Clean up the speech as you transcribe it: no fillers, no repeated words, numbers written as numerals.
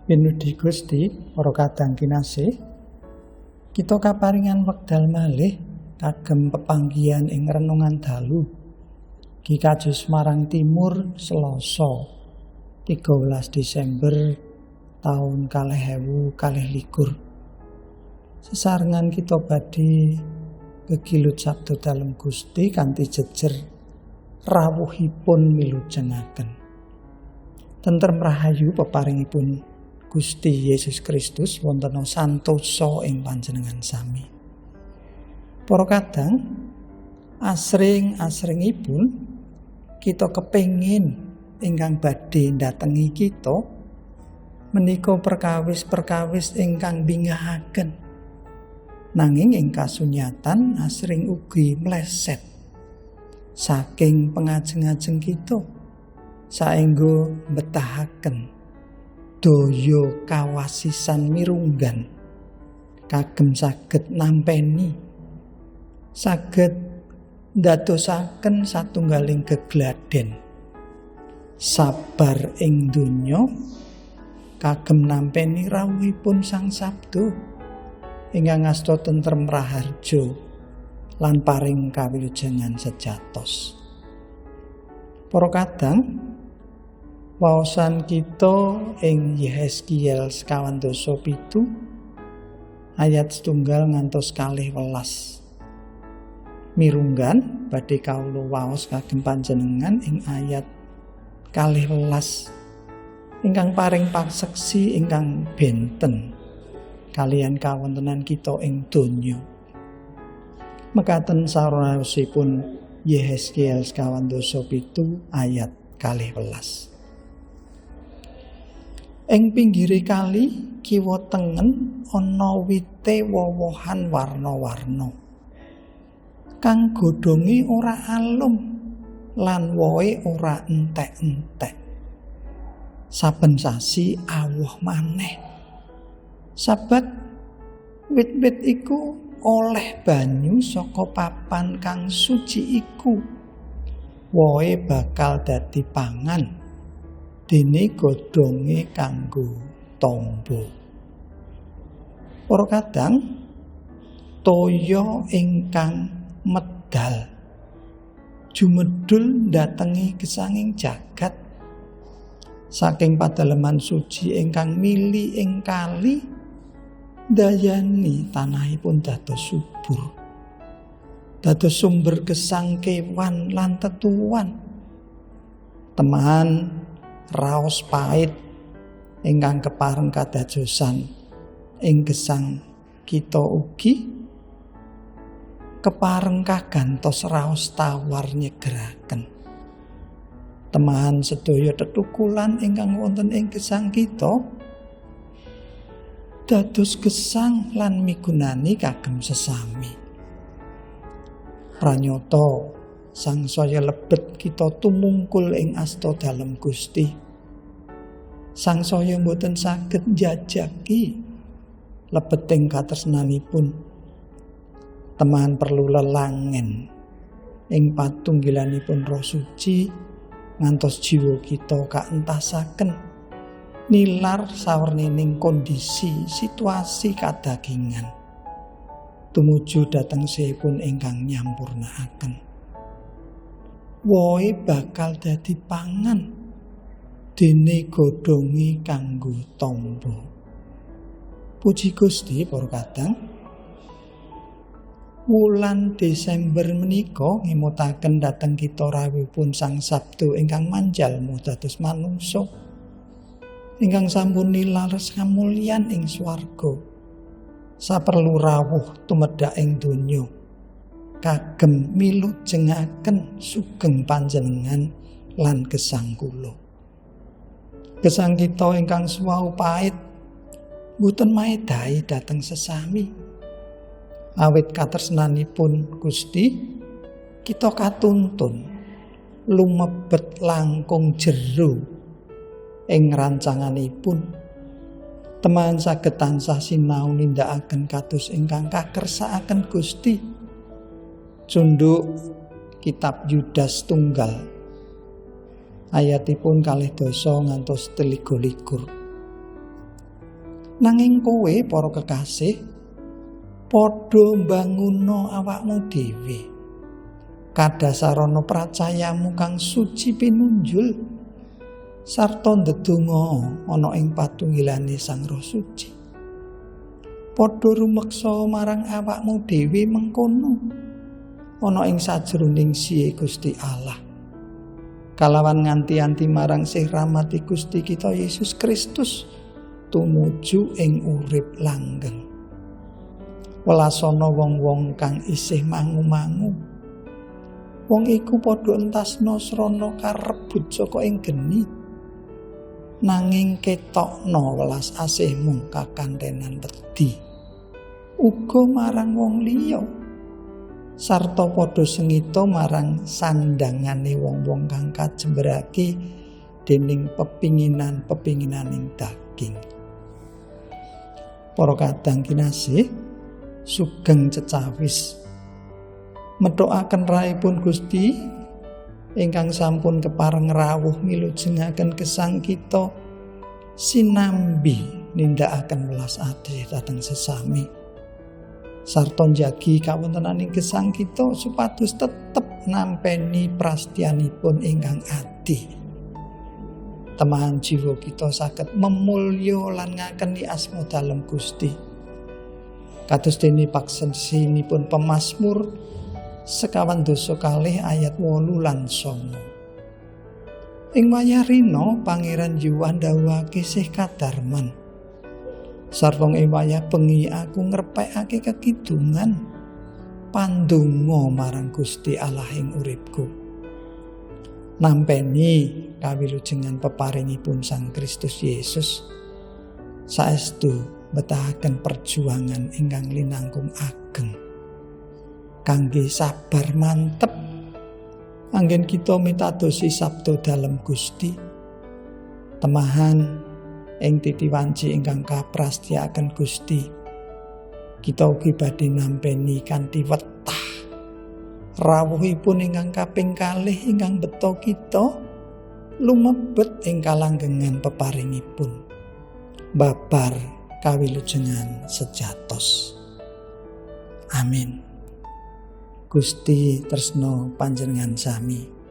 Pinudi Gusti, para kadang kinasih, kita kaparingan wekdal malih kagem pepanggihan ing renungan dalu GKJ Semarang Timur Selasa 13 Desember tahun 2022. Sesarengan kita badhe gegilut sabda dalem Gusti kanthi jejer rawuhipun milujengaken. Tentrem rahayu peparingipun Gusti Yesus Kristus wonten santosa ing panjenengan sami. Para kadang, asring-asringipun kita kepengin ingkang badhe ndatengi kita menika perkawis-perkawis ingkang bingahaken. Nanging ing kasunyatan asring ugi mleset saking pengajeng-ajeng kita saengga mbetahaken daya kawasisan mirunggan kagem saged nampeni, saged ndadosaken satunggaling gegladen sabar ing donya kagem nampeni rawuhipun Sang Sabda ingkang asta tentrem raharja lan paring kawilujengan sejatos. Para kadang, waosan kita ing Yehezkiel 47 ayat 1 ngantos 12. Mirunggan badhe kawula waos kagem panjenengan ing ayat 12 ingkang paring paseksi ingkang benten kalian kawontenan kita ing donya. Mekaten saraosipun Yehezkiel 47 ayat 12. Ing pinggire kali kiwa tengen ana wite woh-wohan warna-warna kang godhonge ora alum lan wohe ora entek-entek. Saben sasi awoh maneh. Sabat wit-wit iku oleh banyu saka papan kang suci iku. Wohe bakal dadi pangan, dene godhonge kanggo tombo. Para kadang, toya ingkang medal jumedul ndatengi gesanging jagat saking padaleman suci ingkang mili ing kali ndayani tanahipun dados subur, dados sumber gesang kewan lan tetuwan. Temahan raos pait ingkang kepareng kadadosan ing gesang kita ugi kepareng kagantos raos tawar nyegeraken. Temahan sedaya tetukulan ingkang wonten ing gesang kita dados gesang lan migunani kagem sesami. Pranyata sangsaya lebet kita tumungkul ing asta dalem Gusti. Sangsaya mboten saged njajaki lebeting katresnanipun. Temahan perlu lelangen ing patunggilanipun Roh Suci ngantos jiwa kita kaentasaken nilar sawernining kondisi situasi kadagingan tumuju dhateng sihipun ingkang nyampurnaaken. Wohe bakal dadi pangan dene godhonge kanggo tombo. Puji Gusti para kadang, wulan Desember menika ngemutaken dhateng kita rawuhipun Sang Sabda ingkang manjalma dados manungsa ingkang sampun nilar kamulyan ing swarga. Saperlu rawuh tumedhak ing donya kagem milujengaken sugeng panjenengan lan gesang kula. Gesang kita ingkang suwau pait mboten maedahi dhateng sesami. Awit katresnanipun Gusti kita katuntun lumebet langkung jero ing rancanganipun. Temahan saged tansah sinau nindakaken kados ingkang kakersakaken Gusti. Cunduk kitab Yudas tunggal ayatipun 12 ngantos 23. Nanging kowe para kekasih padha mbanguna awakmu dhewe kadasarana pracayamu kang suci pinunjul sarta ndedonga ana ing patunggilane Sang Roh Suci. Padha rumeksa marang awakmu dhewe mengkono ana ing sajroning siye Gusti Allah. Kalawan nganti-anti marang sih rahmati Gusti kita Yesus Kristus tumuju ing urip langgeng. Welasana wong-wong kang isih mangu-mangu. Wong iku padha entasna srana karebut saka ing geni. Nanging ketokno welas asihmu kakantenan wedi uga marang wong liya sarta padha sengita marang sandangane wong-wong kang kajemberake dening pepinginan-pepinginaning daging. Para kadang kinasih, sugeng cecawis methokaken raipun Gusti ingkang sampun kepareng rawuh milujengaken gesang kita sinambi nindakaken welas asih dhateng sesami sarta njagi kawontenaning gesang kita supados tetep nampeni prastyanipun ingkang adi. Temahan jiwa kita saged memulya lan ngakeni asma dalem Gusti. Kados dene paksensinipun pemazmur 22 ayat 8 lan 9. Ing wayah rina Pangeran Yuwan ndhawuhake sih kadarman. Sarta ing wayah bengi aku ngrepekake kekidungan pandonga marang Gusti Allah ing uripku. Nampeni kawilujengan peparingipun Sang Kristus Yesus saestu betahaken perjuangan ingkang linangkung ageng. Kangge sabar mantep anggen kita mitadosi sabda dalem Gusti. Temahan ing titi wanci ingkang kaprastiaken Gusti, kita ugi badhe nampeni kanthi wetah rawuhipun ingkang kaping kalih ingkang beto kita lumebet ing kalanggengan peparingipun babar kawilujengan sejatos. Amin. Gusti tresno panjenengan sami.